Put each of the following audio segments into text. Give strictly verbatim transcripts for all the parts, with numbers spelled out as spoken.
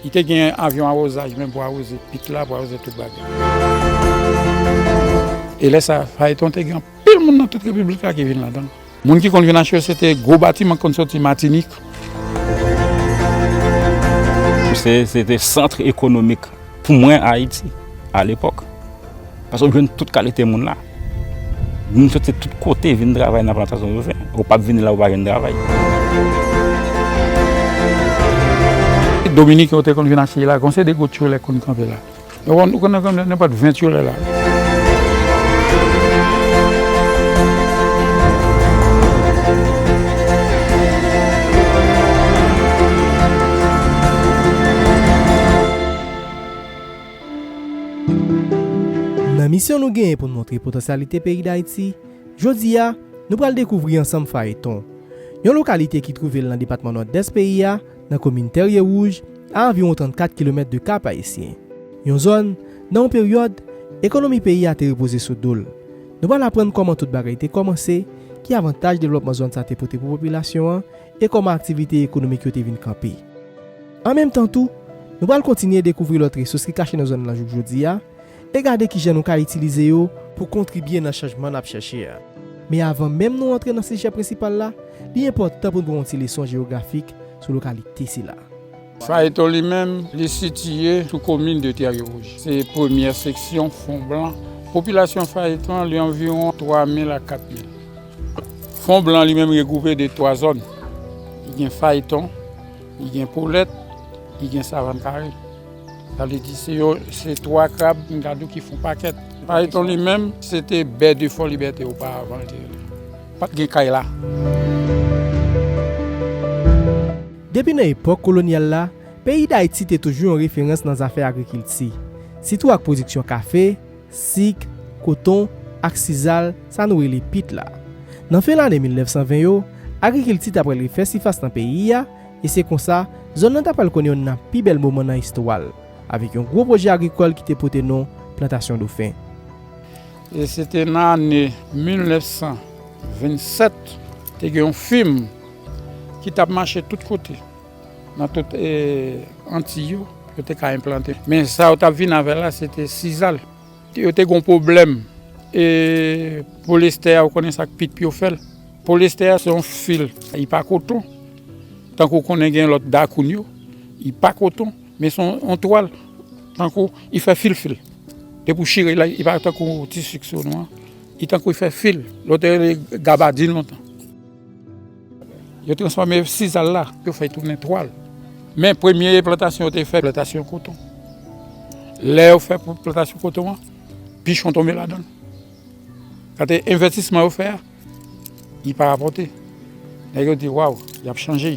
Li te gen avyon awozaj menm pou awoze pit la, pou awoze tout bagay. E lè sa, Fayeton te gen anpil moun nan tout repiblik la ki vin ladan l. Moun ki konn vin achte yo, se te gwo batiman k konn soti Matinik. Se, se te sant ekonomik pou mwen Ayiti, alepòk. Paske w jwenn tout kalite moun la. Moun soti tout kote vin travay nan plantasyon diven. Ou p ap vini la ou pa jwenn travay. Dominiken yo te konn vin achte la, gon se de gwo tcholè k konn kanpe la. Yo konn, ou konn nan nenpòt ven tcholè la. Nan misyon nou genyen pou n montre potansyalite peyi Dayiti, jodi a, nou pral dekouvri ansanm Fayeton, yon lokalite ki twouve l nan depatman Nòdès peyi a, nan komin Tèrye Wouj, a anviwon trannkat kilomèt de Kap Ayisyen. Yon zòn, nan yon peryòd, ekonomi peyi a te repoze sou do l. Nou pral aprann kòman tout bagay te kòmanse, ki avantaj devlòpman zòn sa te pote pou popilasyon an, e kòman aktivite ekonomik yo te vin kanpe. An menm tan tou, nou pral kontinye dekouvri lòt resous ki kache nan zòn nan jouk jodi a, e gade kijan nou ka itilize yo pou kontribye nan chanjman n ap chèche a. Men avan menm nou antre nan sijè prensipal la, li enpòtan pou n pran yon ti leson jewografik sou lokalite sila. Fayeton li menm, li sitiye sou komin de Tèrye Wouj. Se premyè seksyon Fon Blan. Popilasyon Fayeton an, li anviwon twa mil a kat mil. Fon Blan li menm regwoupe de twa zòn. Li gen Fayeton, li gen Polèt, li gen Savann Kare. Sa vle di se yo, se twa krab, m ka di w ki fon pakèt. Fayeton li menm, se te bè de Fò Libète oparavan l te rele. Pa t gen kay la. Depi nan epòk kolonyal la, peyi Dayiti te toujou yon referans nan zafè agrikilti, sitou ak pwodiksyon kafe, sik, koton, ak sizal, sa nou rele pit la. Nan fen lane mil nèf san ven yo, agrikilti ta pral refè sifas nan peyi a, e se konsa, zòn nan ta pral konnen yonn nan pi bèl moman nan istwa l, avèk yon gwo pwojè agrikòl ki te pote non Plantasyon Dofen. E se te nan ane mil nèf san vennsèt, te gen yon fim ki t ap mache tout kote, nan tout, e, Antiy yo, yo te ka enplante. Men sa yo t ap vin avè l la, se te sizal. Yo te gen yon pwoblèm, e, polyester a, ou konnen sa k pit pou yo fè l. Polyester a, se yon fil, li pa koton. Tankou ou konnen gen lòt dakoun yo, li pa koton, men se yon, yon twal, tankou li fè filfil. Depi w chire la, li pa tankou tisi k sou nou an. Li tankou li fè fil. Yo te rele gabadin lontan. Yo transfòme sizal la, yo fè tounen twal. Men premye plantasyon yo te fè, plantasyon koton. Lè yo fè pl-, plantasyon koton an, pichon tonbe ladan l. Gade envèstisman yo fè a, li pa rapòte. Nèg yo di, waw, y ap chanje.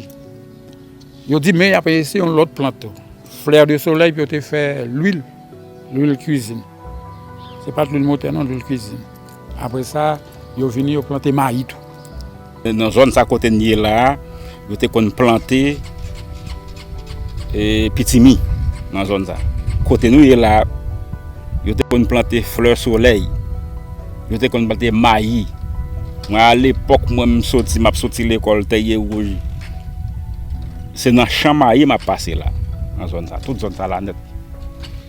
Yo di, men y ap eseye yon lòt plant tou. Flè de solèy, pou yo te fè lwil, lwil kwizin. Se pa t lwil motè non, lwil kwizin. Apre sa, yo vini, yo plante mayi tou. Nan zòn sa kote n ye la a, yo te konn plante, e, pitimi nan zòn sa. Kote nou ye la a, yo te konn plante flè solèy. Yo te konn plante mayi. Mwen, alepòk, mwen, m soti, m ap soti lekòl Tèrye Wouj. Se nan chan mayi m ap pase la, nan zòn sa. Tout zòn sa la nèt.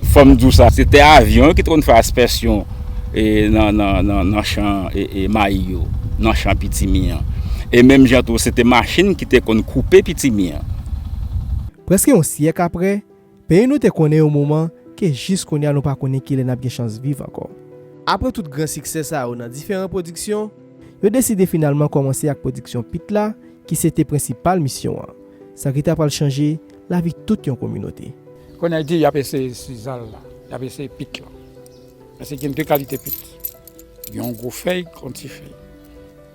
Fò m di w sa, se te avyon ki te konn fè aspèsyon, e, nan, nan, nan, nan chan, e, e, mayi yo, nan chan pitimi an. E menm jan tou, se te machin ki te konn koupe pitimi an. Prèske yon syèk apre, peyi nou te konnen yon moman ke jis kounye a nou pa konnen kilè n ap gen chans viv ankò. Apre tout gran siksè sa yo nan diferan pwodiksyon, yo deside finalman kòmanse ak pwodiksyon pit la, ki se te prensipal misyon an. Sa ki ta pral chanje lavi tout yon kominote. Kounye a, di y ap eseye sizal la, y ap eseye pit la. Paske gen de kalite pit. Gen yon gwo fèy, gen yon ti fèy.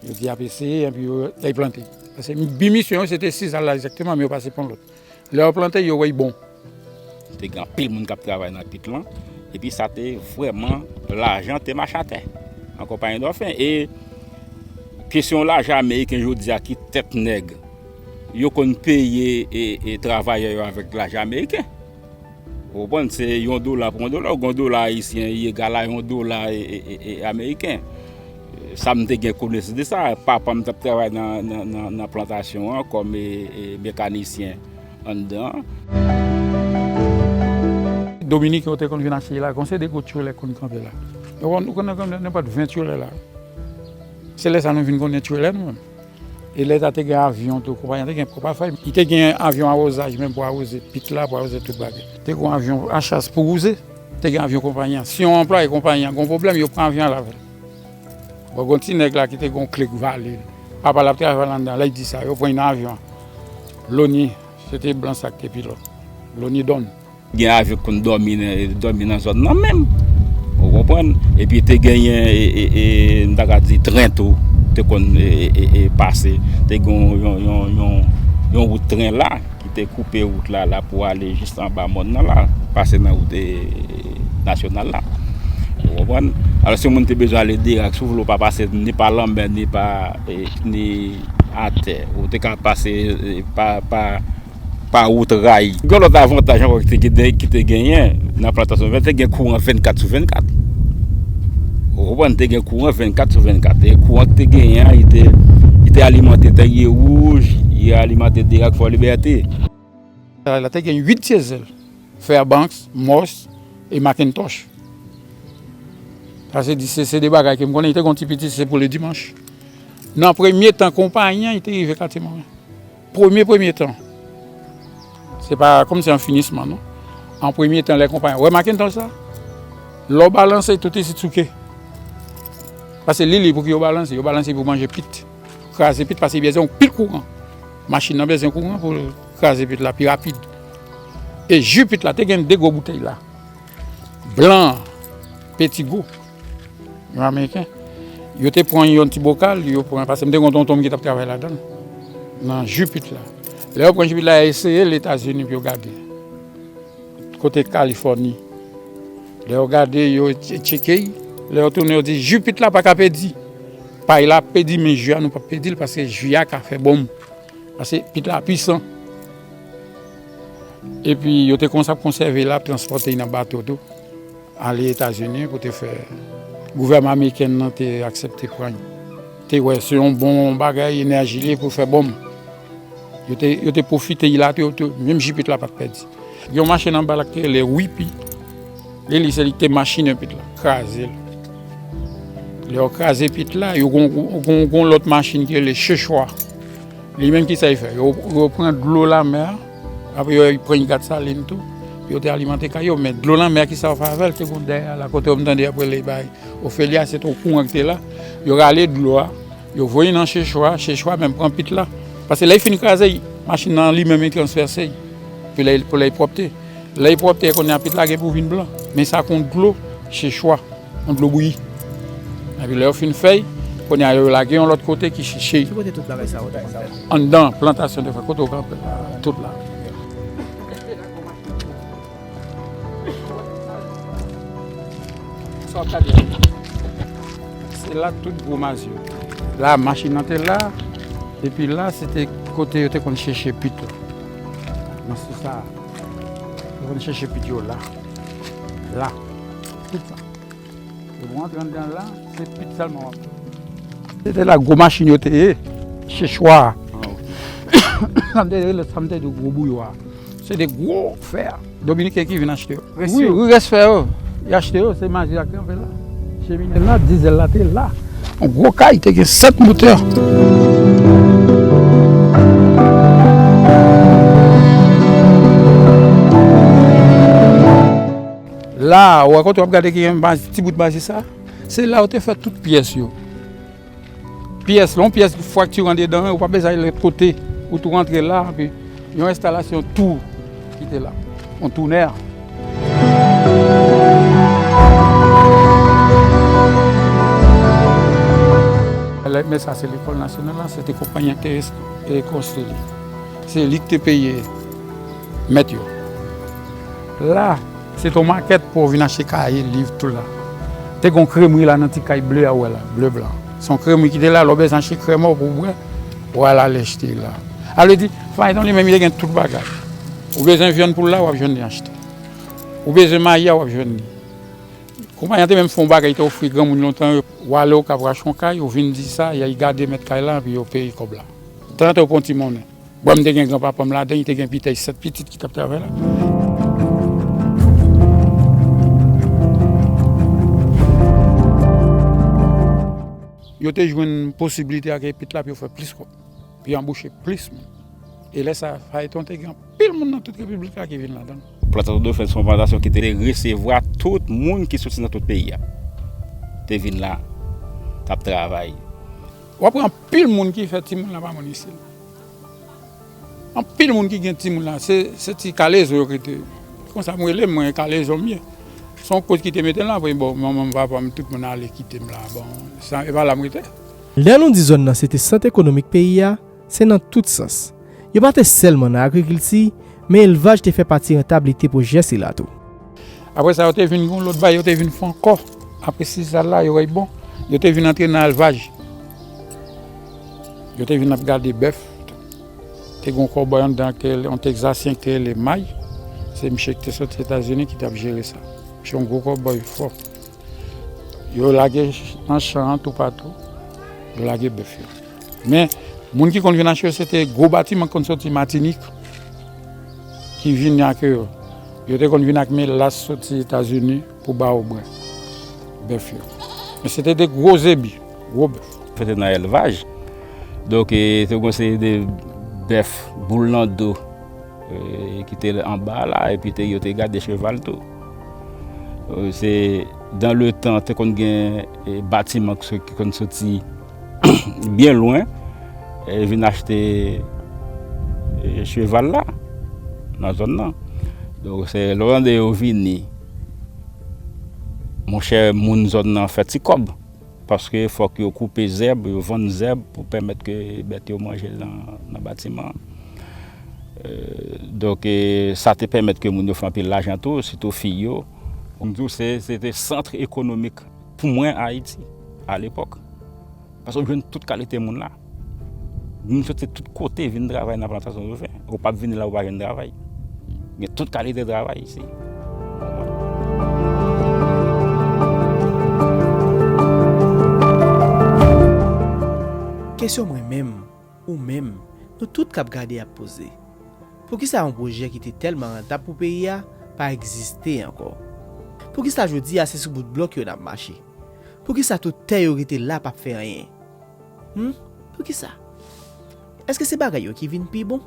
Yo di y ap eseye, epi yo, y plante. Paske bi misyon yo, se te sizal la egzakteman, men yo pase pran lòt. Lè yo plante, yo wè y bon. Te gen anpil moun k ap travay nan pit lan, epi sa te vrèman, lajan te mache atè nan konpayi Dòfen. E kesyon lajan ameriken jodi a ki tèt nèg, yo konn peye, e, e, travayè yo avèk lajan ameriken. Ou konprann, se yon dola pou yon dola, ou gen yon dola ayisyen, li egal a yon dola, e, e, e, e, ameriken. Sa m te gen konesans de sa, papa m t ap travay nan, nan, nan, nan plantasyon an kòm, e, e, mekanisyen anndan an. Dominiken yo te konn vin achte la, gon se de gwo tchelè k konn kanpe la. Ou konn, ou konn, konn nenpòt ven tchelè la. Se lè sa nou vin konnen tchelè nou menm. E lè sa te gen avyon tou, konpayi an te gen pwòp afè. Li te gen avyon awozaj menm pou awoze pit la, pou awoze tout bagay. Te gen avyon achas pou wouze, te gen avyon konpayi an. Si yon anplwaye konpayi an gon pwoblèm, yo pran avyon an l avè l. Bon, gon ti nèg la ki te gon kle k vale l. Papa l ap travay anndan, lè l di sa, yo pran l nan avyon an. Loni, se te blan sa k te pilòt. Loni Don. Gen avyon k konn dòmi nan, dòmi nan zòn nan menm. Ou konprann? Epi te genyen, e, e, e, m ta ka di tren tou, te konn, e, e, e, e, pase. Te gen yon, yon, yon, yon, yon wout tren la, ki te koupe wout la, la pou ale jis anba mòn nan la, pase nan wout, e, nasyonal la. Ou konprann? Alò, si yon moun te bezwen ale Derak, si w vle w pa pase ni pa lanmè, ni pa, e, ni atè, ou te ka pase, e, pa, pa, pa wout ray. Gen lòt avantaj ankò ki te, ki te, ki te genyen nan plantasyon ven, te gen kouran vennkat sou vennkat. Ou konprann, te gen kouran vennkat sou vennkat. E kouran ki te genyen an, li te, li te alimante Terye Wouj, li alimante Derak, Fò Libète. La te gen uit dyezèl, Fairbanks, Morse e Macintosh. Sa se di, se, se de bagay ke m konnen, li te gen yon ti piti, se pou le dimanch. Nan premye tan konpayi an, li te rive Katye Mwen. Premye, premye tan. Se pa kòmsi an finisman, non. An premye tan, lè konpayi an, wè Macintosh sa? Lè w balanse, tout isit souke. Paske li, li pou ki yo balanse, yo balanse pou manje pit. Kraze pit, paske li bezwen yon pil kouran. Machin nan bezwen kouran pou kraze pit la pi rapid. E ji pit la, te gen de gwo boutèy la. Blan, Petit Goût. Yon Ameriken. Yo te pran yon ti bokal, yo pran, paske m te gen yon tonton m ki t ap travay ladan l, nan ji pit la. Lè yo pran ji pit la, yo eseye l Etazini pou yo gade. Kote Kalifòni. Lè yo gade, yo tche-, tcheke l. Lè yo tounen, yo di, ji pit la pa ka pèdi. Pay la ap pèdi, men ji a nou p ap pèdi l, paske ji a ka fè bonm. Paske pit la pwisan. Epi, yo te konsa konsève l, ap transpòte l nan bato tou. Ale Etazini pou te fè, gouvèman ameriken nan te aksepte pran l. Te wè se yon bon bagay, enèji li pou fè bonm. Yo te, yo te pwofite, yo te, yo te, menm ji pit la pa t pèdi. Yon machin anba la ki te rele Wipi. Li, li se li ki te machinen pit la, kraze l. Lè yo kraze pit la, yo gon, gon, gon lòt machin ki rele Chechwa. Li menm ki sa li fè? Yo, yo pran dlo lanmè a, apre yo pran gat salin tou, pou yo te alimante kay yo. Men dlo lanmè a, ki sa yo fè avè l? Te gon dèyè la, kote yo m tande ap rele bay Ofelia, se te yon kouran ki te la. Yo rale dlo a, yo voye nan Chechwa, Chechwa menm pran pit la. Paske lè l fin kraze, machin nan li menm li transfèse, pou lè, pou lè pwòpte. Lè pwòpte, kounye a pit la gen pou vin blan. Men sa kon dlo Chechwa. Yon dlo bouyi. Epi lè yo fin fè l, kounye a yo lage yon lòt kote ki chiche. Ki kote tout bagay sa yo te konn fèt? Anndan plantasyon de frè, kote w kanpe la, tout la. Sa w ap gade a, se la tout gwo mazye yo. La, machin nan te la, epi la, se te kote yo te konn chèche pit la. Nan sou sa, yo konn chèche pit yo la. La. Tout sa. Epi w antre anndan la, se pit sèlman w ap. Se te la gwo machin yo te ye, Chechwa. Sa m te rele, sa m te di w, gwo bouyo a. Se de gwo fè a. Dominiken ki vin achte yo. Wi, wi, rès fè yo. Y achte yo, se maji a kanpe la. Chemine la, dizèl la te la. Yon gwo kay te gen sèt motè. La, ou wè kote w ap gade ki gen maji, ti bout maji sa? Se la yo te fè tout pyès yo. Pyès, yon pyès frakti anndedan, ou pa bezwen al lòt kote. Ou tou rantre la, epi yon enstalasyon tou ki te la. Yon tounè. Men sa se lekòl nasyonal la, se te konpayi an ki te res-, te konstwi li. Se li ki te peye mèt yo. La, se te yon makèt pou w vin achte kaye, liv, tout la. Te gen yon krèmri la nan ti kay ble a, ou wè la, ble blan. Se yon krèmri ki te la, lè w bezwen achte krèm ou pou w bwè, ou al achte la. Sa vle di, Fayton li menm, li te gen tout bagay. Ou bezwen vyann poul la, w ap jwenn li achte. Ou bezwen mayi a, w ap jwenn li. Konpayi an te menm fè yon bagay, te ofri granmoun lontan yo, w ale Okap achte yon kay, ou vin di sa, y a gade mèt kay la, epi yo peye kòb la. Tanzantan, yo pran ti monnen. Bon, m te gen granpapa m ladan, li te gen pitèt sèt pitit ki t ap travay la. Yo te jwenn posiblite ak epit la pou yo fè plis kòb, pou yo anboche plis moun. E lè sa a, Fayeton te gen anpil moun nan tout repiblik la ki vin ladan l. Plantasyon Dofen se yon plantasyon ki te resevwa tout moun ki soti nan tout peyi a. Te vin la, t ap travay. W ap wè anpil moun ki fè timoun la pa moun isit. Anpil moun ki gen timoun la, se, se ti Kalezo yo rete. Konsa m rele, mwen Kalezo m ye. Se yon kote ki te mete m la, apre, bon, manman m, papa m, tout moun ale kite m la. Bon, sa, e pa la m rete. Lè nou di zòn nan se te sant ekonomik peyi a, se nan tout sans. Yo pa te sèlman nan agrikilti, men elvaj te fè pati rantablite pwojè sila tou. Apre sa, yo te vin gen yon lòt bagay, yo te vin fè ankò. Apre sila la, yo wè bon, yo te vin antre nan elvaj. Yo te vin ap gade bèf. Te gen yon kòbòy anndan ki te rele, yon Tegzasyen ki te rele May. Se misye ki te soti Etazini ki t ap jere sa. Misye yon gwo kòbòy fò. Yo lage nan chan an toupatou. Yo lage bèf yo. Men, moun ki konn vin achte yo, se te gwo batiman ki konn soti Matinik, ki vin ak yo. Yo te konn vin ak melas soti Etazini pou ba yo bwè. Bèf yo. Men se te de gwo zebi, gwo bèf. Fè te nan elvaj. Donk, e, te gon seri de bèf boul nan do, e, ki te anba la, epi te, yo te gade cheval tou. E, se, dan le tan, te konn gen, e, batiman ki so-, ki konn soti byen lwen, e, vin achte, e, cheval la, nan zòn nan. Donk, se lè w tande yo vini, monchè, moun zòn nan fè ti kòb. Paske fòk yo koupe zèb, yo vann zèb pou pèmèt ke bèt yo manje nan, nan batiman an. E, donk, e, sa te pèmèt ke moun yo fè anpil lajan tou, sitou fi yo. M di w, se, se te sant ekonomik pou mwen Ayiti, alepòk. Paske w jwenn tout kalite moun la. Moun soti tout kote vin travay nan plantasyon Dofen. Ou p ap vini la ou pa jwenn travay. Gen tout kalite travay isi. Kesyon mwen menm, ou menm, nou tout k ap gade ap poze, poukisa yon pwojè ki te tèlman rantab pou peyi a pa egziste ankò? Poukisa jodi a se sou bout blòk yo n ap mache? Poukisa tout tè yo rete la p ap fè anyen? Hmm? Poukisa? Èske se bagay yo ki vin pi bon?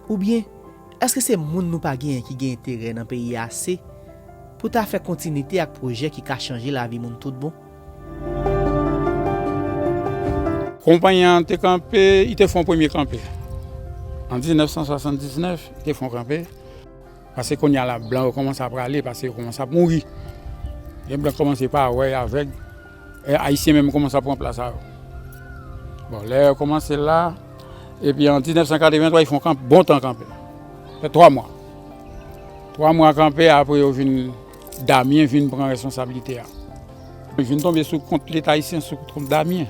Oubyen, èske se moun nou pa genyen ki gen enterè nan peyi a ase pou ta fè kontinite ak pwojè ki ka chanje lavi moun tout bon? Konpayi an te kanpe, li te fè yon premye kanpe. An diznèf san swasanndiznèf, li te fè yon kanpe. Paske kounye a la, blan yo kòmanse ap rale, paske yo kòmanse ap mouri. Gen blan kòmanse pa wè, avèg. E, Ayisyen menm kòmanse ap pran plas sa yo. Bon, lè yo kòmanse la, epi an diznèf san katrevenntwa, yo fè yon kanp-, bon tan kanpe. Fè twa mwa. Twa mwa kanpe, apre yo vin, Damyen vin pran responsablite a. Yo vin tonbe sou kont Leta ayisyen, sou kont Damyen.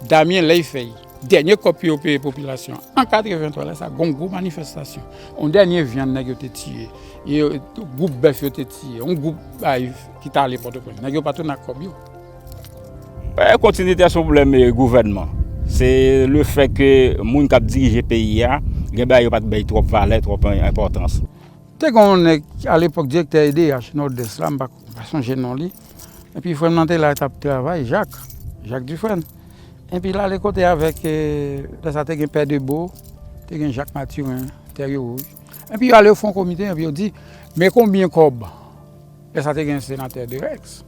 Damyen, lè l fè l, dènye kòb pou yo peye popilasyon an. An katrevenntwa, lè sa, gon gwo manifestasyon. Yon dènye vyann nèg yo te tiye. E, gwoup bèf yo te tiye. Yon gwoup bay ki t ale Pòtoprens. Nèg yo pa tounen ak kòb yo. E, kontinite a se yon pwoblèm, e, gouvènman. Se le fè ke moun k ap dirije peyi a, gen bagay yo pa t bay twòp valè, twòp enpòtans. Te gen yon nèg, alepòk, direktè E D H Nòdès la, m pa, m pa sonje non li. Epi frè m nan te la, t ap travay, Jak, Jak Dufrène. Epi l ale kote avèk, e, lè sa te gen Pè Debo, te gen Jak Mathurin, Tèryo Wouj. Epi yo ale, yo fè yon komite, epi yo di, men konbyen kòb? Lè sa te gen senatè Derèks.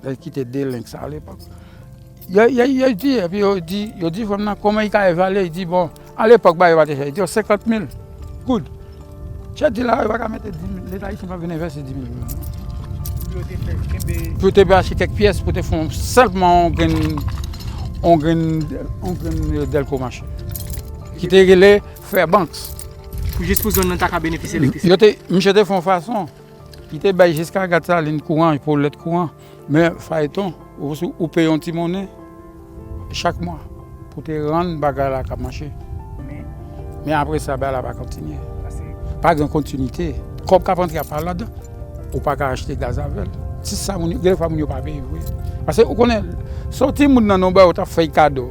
Lè l kite Delenx alepòk. Yo, yo, yo di, epi yo di, yo di frè m nan, kòman li ka evalye? Li di, bon, alepòk, bagay yo pa te chè. Li di, yo, senkant mil goud. Chè di la, yo pa ka mete dis mil. Leta ayisyen pa vin envesti dis mil goud. Pou yo te fè kenbe. Pou yo te achte kèk pyès, pou te fè yon, senpman yon grenn, yon grenn, yon grenn, e, dèlko mache. Ki te rele Fairbanks. Pou jis pou zòn nan ta ka benefisye elektrisite. Yo te, misye te fè yon fason. Li te bay jiska Gatsalin kouran, pou lèt kouran. Men Fayeton, ou, ou peye yon ti monnen chak mwa pou te rann bagay la ka mache. Men apre sa, bagay la pa kontinye. Pa gen kontinite. Kòb k ap antre a pa ladan. Ou pa ka achte gaz avè l. Se sa moun yo, gen fwa moun yo pa peye vre. Paske ou konnen, sòti moun nan non ba yo t ap fè l kado.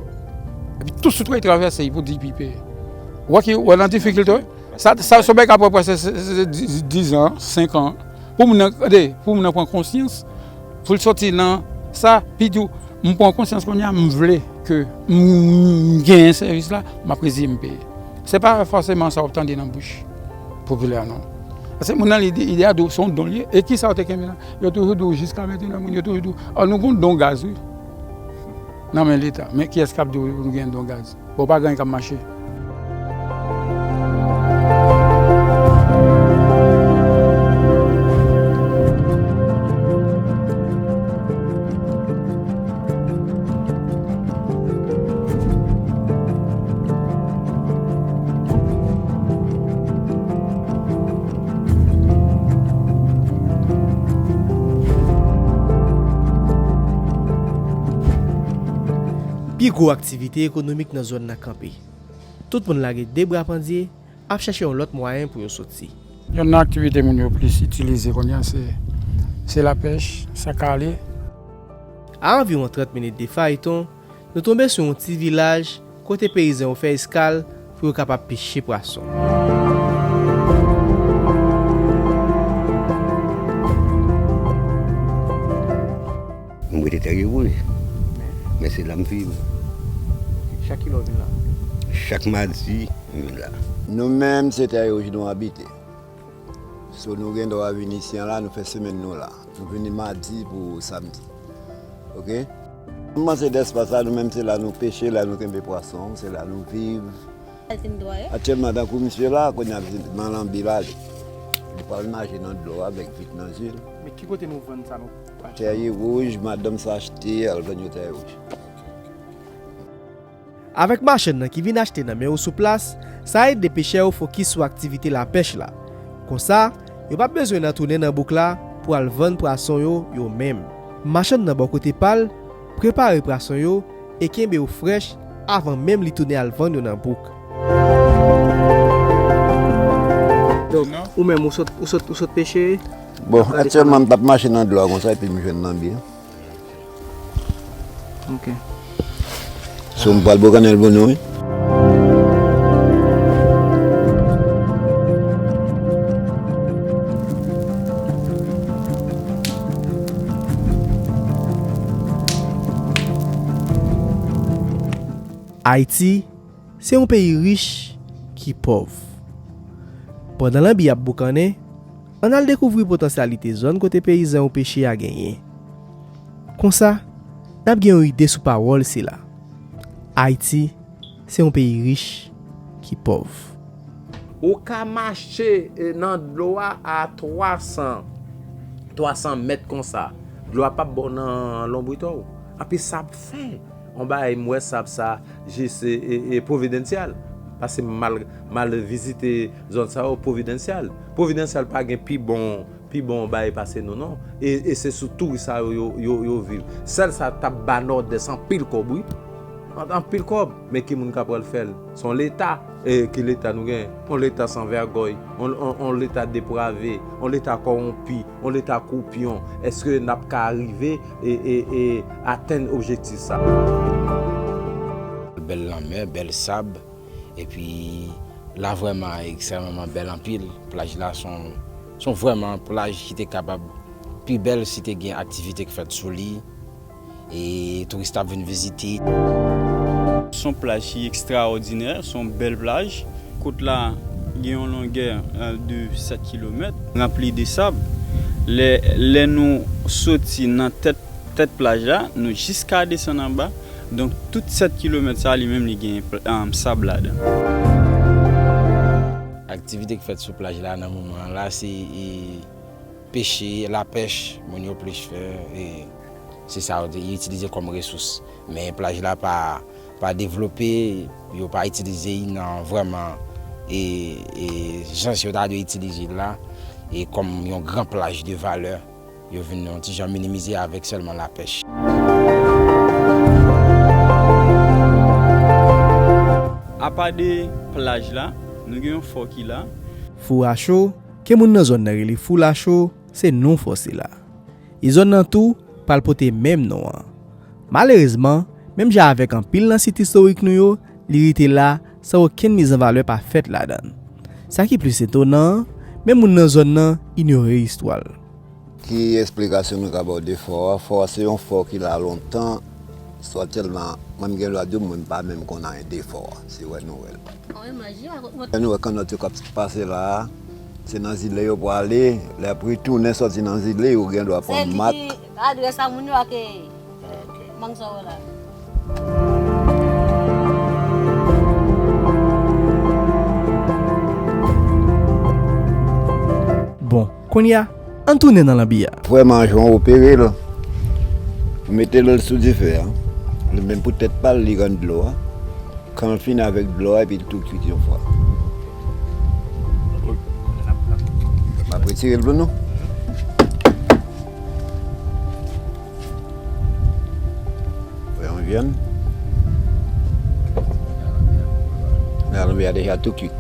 Epi tou sou twè travèse pou di pi peye. Ou wè ki, ou wè nan difikilte, wi. Sa, sa, se yon bagay k ap pran prèske, se, se, se diz, diz an, senk an. Pou moun nan, tande, pou moun nan pran konsyans, pou l sòti nan sa, pi di w, M pran konsyans kounye a, m vle ke m, m genyen sèvis la, m ap reziye m peye. Se pa fòseman sa w ap tande nan bouch popilè, non. Paske moun nan, li, li a di w se yon don l ye. E kisa w te kenbe la? Yo toujou di w jiska mentnan, moun yo toujou di w, "Ò, nou gon don gaz, wi." Nan men Leta. Men kiyès k ap di w nou gen don gaz? Bon, pa gen anyen k ap mache. Pi gwo aktivite ekonomik nan zòn nan kanpe. Tout moun lage de bra pandye, ap chèche yon lòt mwayen pou yo soti. Yonn nan aktivite moun yo plis itilize kounye a, se, se lapèch, sa kale. A anviwon trant minit de Fayiton, nou tonbe sou yon ti vilaj kote peyizan yo fè eskal pou yo kapab peche pwason. Mwen rete Tèryewouj, men se la m viv. Chak kilè w vin la? Chak madi, m vin la. Nou menm, se Tèryewouj nou abite. So, nou gen dwa vin isi an la, nou fè semèn nou la. Nou vini madi pou samdi. Oke? M panse de espas la, nou menm, se la nou peche, la nou kenbe pwason, se la nou viv. Atyèlman, tankou misye la, kounye a, malanbi la, li, li pral mache nan dlo a avèk vit nan je l. Men ki kote nou vann sa nou achte? Tèryewouj, madanm sa achte, al vann yo Tèryewouj. Avèk machann nan ki vin achte nan men yo sou plas, sa ede pechè yo fokis sou aktivite lapèch la. Konsa, yo p ap bezwen nan tounen nan bouk la pou al vann pwason yo, yo menm. Machann nan bò kote pa l, prepare pwason yo e kenbe yo frèch avan menm li tounen al vann yo nan bouk. Donk, ou menm, ou sot, ou sot, ou sot peche? Bon, aktyèlman, m t ap mache nan dlo a konsa, epi m jwenn lanbi a. Ok. So, m pral boukannen l pou nou, wi. Ayiti, se yon peyi rich ki pòv. Pandan lanbi ap boukannen, ann al dekouvri potansyalite zòn kote peyizan yo peche a genyen. Konsa, n ap gen yon ide sou pawòl sila. Ayiti, se yon peyi rich ki pòv. Ou ka mache, e, nan dlo a a twa san, twa san mèt konsa. Dlo a p ap ba w nan lonbrit w. Anpi sab fen. On bagay m wè sab sa jis, e, e, e Providencial. Paske m al, m al vizite zòn sa yo, Providencial. Providencial pa gen pi bon, pi bon bagay pase nou, non. E, e se sou touris sa yo, yo, yo, yo viv. Sèl sa t ap ba Nòdès anpil kòb, wi. An-, anpil kòb. Men ki moun k ap pral fè l? Se yon Leta. E ki Leta nou gen? Yon Leta san vègòy, yon, yon, yon Leta deprave, yon Leta kòwonpi, yon Leta koupyon. Èske n ap ka rive e, e, e atenn objektif sa? Bèl lanmè, bèl sab, epi la vrèman ekstrèmeman bèl anpil. Plaj la se yon, se yon vrèman plaj ki te kapab pi bèl si te gen aktivite k fèt sou li. E touris t ap vin vizite. Se yon plaj ki ekstraòdinè, se yon bèl plaj. Kot la gen yon longè, e, de sèt kilomèt, ranpli de sab. Lè, lè nou soti nan tèt, tèt plaj la, nou jiska desann anba. Donk, tout sèt kilomèt sa, li menm, li gen pl-, e, sab ladan. Aktivite k fèt sou plaj la nan moman an la, se, e, peche, lapèch, moun yo plis fè, e se sa yo te, yo itilize kòm resous. Men plaj la pa, pa devlope, yo pa itilize l nan vrèman, e, e, jan yo ta dwe itilize l la, e kòm yon gran plaj de valè, yo vin yon ti jan minimize avèk sèlman lapèch. Apa de plaj la, nou gen yon fò ki la. Fouracho, ke moun nan zòn nan rele Foulacho, se non fò sila. E zòn nan tou pral pote menm non an. Malerezman, menm jan avèk anpil nan sit istorik nou yo, li rete la san okenn mizanvalè pa fèt ladan l. Sa ki plis etonan an, menm moun nan zòn nan inyore istwa l. Ki esplikasyon nou ka ba w de fò a? Fò a se yon fò ki la lontan, Sòtèlman, mwen m gen dwa di w, mwen m pa menm konn anyen de fò a, si w wè nou wè l. Lè nou wè kannòt yo k ap pase la a, se nan zile yo pwale, lè ap retounen sòti nan zile yo, gen dwa pran mak. Adrès a moun yo ak, eh, mang sa yo la. Bon, kounye a, ann tounen nan lanbi a. Frè m an jan opere l. Ou mete l sou dife a. Li menm pou tèt pa l, li rann dlo a. Kan l fini avèk dlo a, epi l tou kwit yon fwa. M ap retire l pou nou. Fè yon vyann. Nan lanbi a deja tou kwit.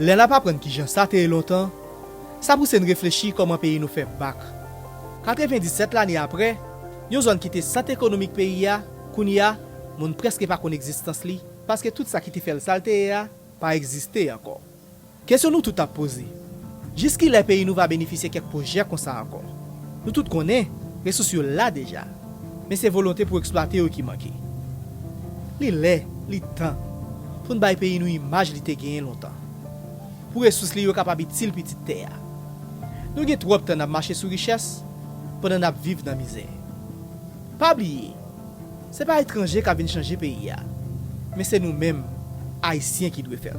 Lè n ap aprann kijan sa te ye lontan, sa pouse n reflechi kòman peyi nou fè bak. Katrevenndisèt lane apre, yon zòn ki te sant ekonomik peyi a, kounye a, moun prèske pa konn egzistans li, paske tout sa ki te fè l sa l te ye a, pa egziste ankò. Kesyon nou tout ap poze, jiskilè peyi nou va benefisye kèk pwojè konsa ankò? Nou tout konnen, resous yo la deja, men se volonte pou eksplwate yo ki manke. Li lè, li tan, pou n bay peyi nou imaj li te genyen lontan, pou resous li yo kapab itil pitit tè a. Nou gen twòp tan n ap mache sou richès, pandan n ap viv nan mizè. Pa bliye, se pa etranje k ap vin chanje peyi a, men se nou menm, Ayisyen ki dwe fè l.